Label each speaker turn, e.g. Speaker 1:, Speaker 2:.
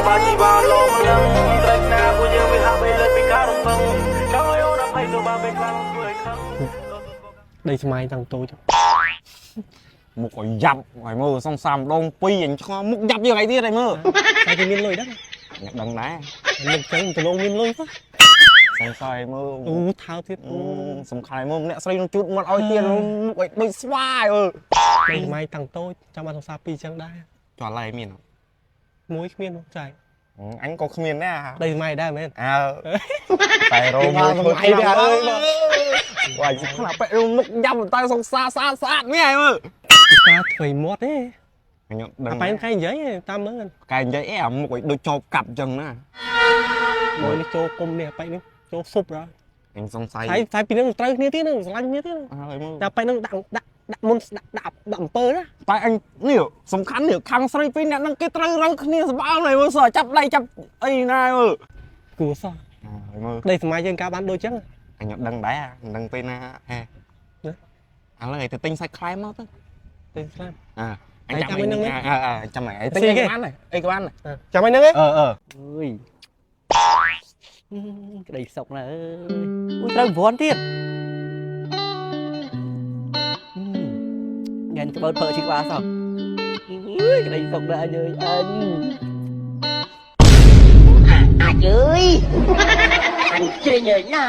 Speaker 1: បានជីវ៉ាលោម្លឹងត្រូវណាពួកយើងវាហាក់បីលើពីការរំពឹងចង់ឲ្យអូនអភ័យទៅបានពេលខ្លាំងធ្វើឲ្យខឹង
Speaker 2: ដីស្មៃតាំងតូច
Speaker 3: មុខឲ្យយ៉ាប់ឲ្យមើលសង្សារម្ដងពីរអញឆ្ងល់មុខយ៉ាប់យើងអីទៀតឲ្យមើល
Speaker 2: តែគេមានលុយដែរ
Speaker 3: អ្នកដឹងដែរ
Speaker 2: មុខចឹងទៅលងមានលុយផង
Speaker 3: សង្ស័យមើល
Speaker 2: អូថើទៀតអូ
Speaker 3: សំខាន់មើលអ្នកស្រីនឹងជូតមាត់ឲ្យទៀតមុខឲ្យដូចស្វាយអើ
Speaker 2: ដីស្មៃតាំងតូចចាំបានសង្សារពីរចឹងដែរ
Speaker 3: ចុះឥឡូវឯងមាន
Speaker 2: មួយគ្មានចៃ
Speaker 3: អញក៏គ្មានដែរ
Speaker 2: ដីស្មៃដែរមែន
Speaker 3: អើតែរោមួយធ្វើអីដែរអើយវាយខ្លាពាក់មុខយ៉ាប់តែសង្សារស្អាតស្អាតនេះឯងមើល
Speaker 2: តាធ្វើមាត់ទេ
Speaker 3: អញដឹង
Speaker 2: អាប៉ែនខែនិយាយតាមមើល
Speaker 3: កែនិយាយអីអាមុខឲ្យដូចចោបកាប់ចឹងណា
Speaker 2: មួយនេះចូលគុំនេះអាប៉ែននេះចូលស៊ុបដល់
Speaker 3: អញសង្ស័យ
Speaker 2: ហើយតែពីនឹងត្រូវគ្នាទៀតនឹងស្រឡាញ់គ្នាទៀត
Speaker 3: អើយមើល
Speaker 2: តែប៉ែននឹងដាក់ដាក់ដាក់មុនដាក់ដាក់ដាក់អំពើណា
Speaker 3: តែអញនេះសំខាន់នេះខាងស្រីពីរអ្នកហ្នឹងគេត្រូវរឹងគ្នាសម្បើមហើយមើលសោះចាប់ដៃចាប់អីណាមើល
Speaker 2: គួរសោះ
Speaker 3: ហើយមើល
Speaker 2: ដីសម័យយើងកាលបានដូចចឹង
Speaker 3: អញអត់ដឹងដែរមិនដឹងពេលណាហេឥឡូវឯងទៅទិញសាច់ខ្លែមកទៅ
Speaker 2: ទិញស្លាម
Speaker 3: អអញចាំហ្នឹងអើចាំឯងទិញអីក៏បានដែរអីក៏បានដែរ
Speaker 2: ចាំឲ្យហ្នឹងឯង
Speaker 3: អឺអឺ
Speaker 4: អើយក្តីសុកណាស់អើយអូយត្រូវប្រព័ន្ធទៀតញ៉ាំក្បោតភើឈីក្បាលសោះអើយក្តីសុកណាស់អញអើយអញ
Speaker 5: អាចអើយអញជ្រិញអើយណា